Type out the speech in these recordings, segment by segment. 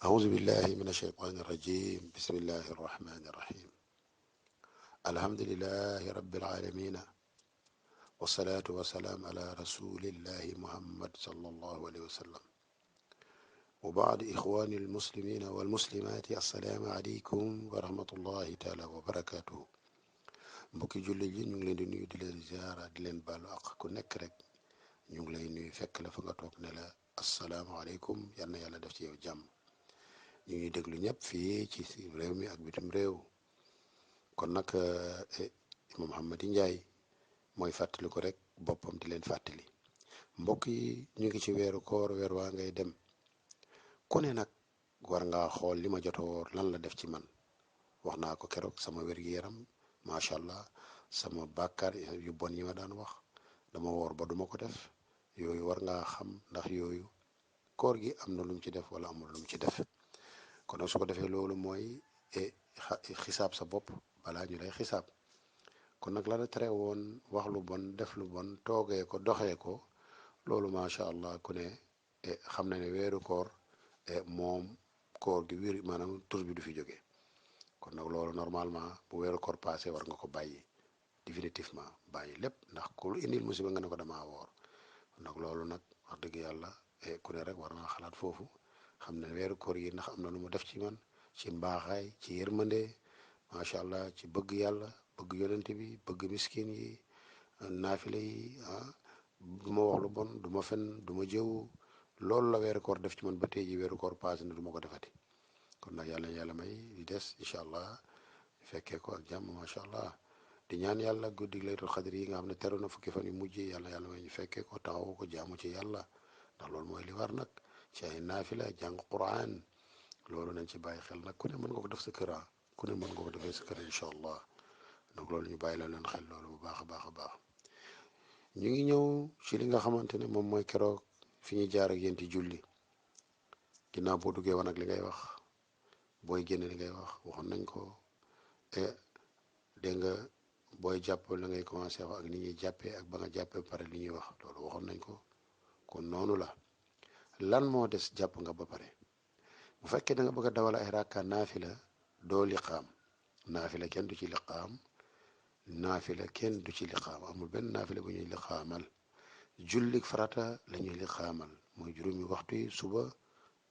أعوذ بالله من الشيطان الرجيم بسم الله الرحمن الرحيم الحمد لله رب العالمين والصلاة والسلام على رسول الله محمد صلى الله عليه وسلم وبعد إخواني المسلمين والمسلمات السلام عليكم ورحمة الله تعالى وبركاته mbokki jullit yi ñu ngi leen di nuyu di leen ziara di leen baalu ak ku nekk rek ñu ngi lay nuyu fekk la fa nga toog ne la asalaamaaleykum yal na yàlla def ci yow jàmm ñu ngi déglu ñëpp fii ci réew mi ak bitim réew kon nag Imam Mouhamed Ndiaye mooy fàttali ko rek boppam di leen fàttali mbokk yi ñu ngi ci weeru koor weer waa ngay dem ku ne nag war ngaa xool li ma jot a woor lan la def ci man wax naa ko keroog sama wér-gu-yaram macha allah sama bàkkaar yu bon yi ma daan wax dama woor ba duma ko def yooyu war ngaa xam ndax yooyu koor gi am na lu mu ci def wala amul lu mu ci def kon nag su ko defee loolu mooy xisaab sa bopp balaa ñu lay xisaab kon nag la la tere woon wax lu bon def lu bon toogee ko doxee ko loolu macha allah ku ne xam na ne weeru koor moom koor gi wér maanaam tur bi du fi jóge kon nag loolu normalement bu weeru koor passé war nga ko bàyyi définitivement bàyyi lépp ndax ku indil musiba nga ne ko damaa woor kon nag loolu nag wax dëgg yàlla ku ne rek war naa xalaat foofu xam ne weeru koor yi ndax am na lu mu def ci man ci mbaaxaay ci yërmande macha allah ci bëgg yàlla bëgg yonent bi bëgg miskin yi naafile yi du ma wax lu bon du ma fen du ma jëw loolu la weeru koor def ci man ba tey ji weeru koor passé na du ma ko defati kon nag yàlla may di des incha allah fekkee ko ak jàmm macha allah di ñaan yàlla guddi laylatul xadr yi nga xam ne teru na fukki fan yu mujj yàlla may ñu fekkee ko taxawu ko jaamu ci yàlla ndax loolu mooy li war nag ci ay naafila jàng quran loolu nañ ci bàyyi xel nag ku ne mën nga ko def sa kër ku ne mën nga ko defee sa kër incha allah donc loolu ñu bàyyi la leen xel loolu bu baax a baax a baax ñu ngi ñëw ci li nga xamante ne moom mooy keroog fi ñu jaar ak yéen ci julli ginnaaw boo duggee woon ak li ngay wax booy génn li ngay wax waxoon nañ ko dégg nga booy jàpp la ngay commencé wax ak ni ñuy jàppee ak ba nga jàppee pare li ñuy wax loolu waxoon nañ ko kon noonu la lan moo des jàpp nga ba pare bu fekkee da nga bëgg a dawal ay rakka naafila doo liqaam naafila kenn du ci liqaam naafila kenn du ci liqaam amul benn naafila bu ñuy liqaamal jullik farata la ñuy liqaamal mooy juróomi waxtu yi suba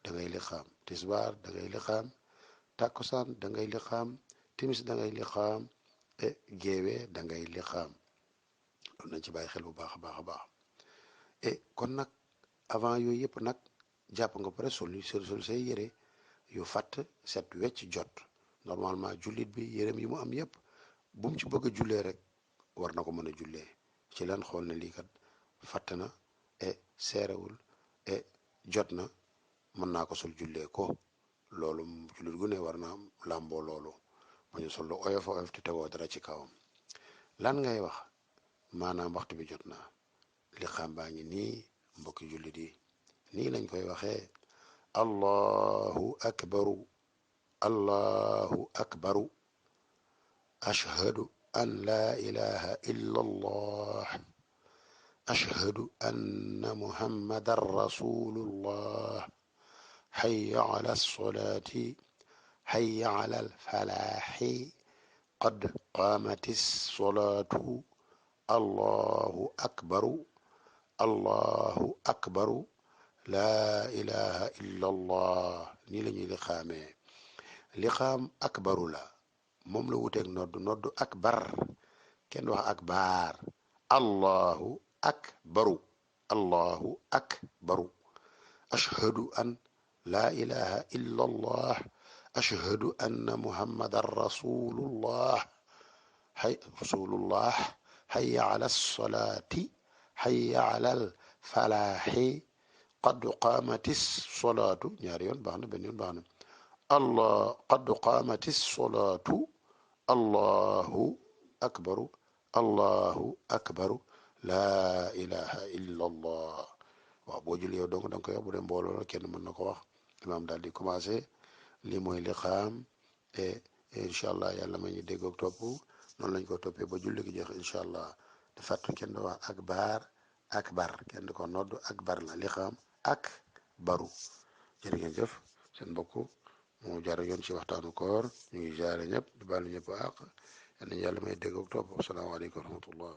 da ngay liqaam tisbaar da ngay liqaam tàkkusaan da ngay liqaam timis da ngay liqaam géewe da ngay liqaam loolu nañ ci bàyyi xel bu baax a baax a baax kon nag avant yooyu yëpp nag jàpp nga pare sol say yére yu fàtt set wecc jot normalement jullit bi yéreem yi mu am yëpp bu mu ci bëgg a jullee rek war na ko mën a jullee ci lan xool ne lii kat fàtt na seerewul jot na mën naa ko sol jullee ko loolu jullit gu ne war na làmboo loolu ba ñu sol lu oyof oyof te tegoo dara ci kawam lan ngay wax maanaam waxtu bi jot na li xam baa ngi nii mbokki jullit yi nii lañ koy waxee allahu akbaru allahu akbaru ashhadu an la ilaha illa allah ashhadu anna muhammadan rasulullah hayya ala alsolati hayya ala alfalahi qad qaamati alsolatu allahu akbaru allahu akbaru laa ilaha illa allah nii la ñuy liqaamee liqaam akbaru la moom la wuteeg noddu akbar kenn wax akbar allahu akbaru allahu akbaru ashhadu an laa ilaha illa allah ashhadu anna muhammadan rasulullah hayya ala alsolati hayya ala alfalahi qad qaamati solaatu ñaari yoon baax na benn yoon baax na qad qaamati solaatu allahu akbaru allahu akbaru laa ilaha illa allah waaw boo jël yow donc da nga koy wax bu dee mbooloo la kenn mën na ko wax imaam daal di commencé lii mooy liqaam et incha allah yàlla ma ñu déggoog topp noonu lañ ko toppee ba julli gi jeex incha allah te fàttu kenn du wax akbar kenn du ko nodd akbar la liqaam ak baru jërë ngeen jëf seen mbokk moo jaar yoon ci waxtaanu koor ñu ngi jaare ñëpp di baalu ñëpp àq yal nañu yàlla may dégg ak topp asalaamaaleykum wa rahmatullah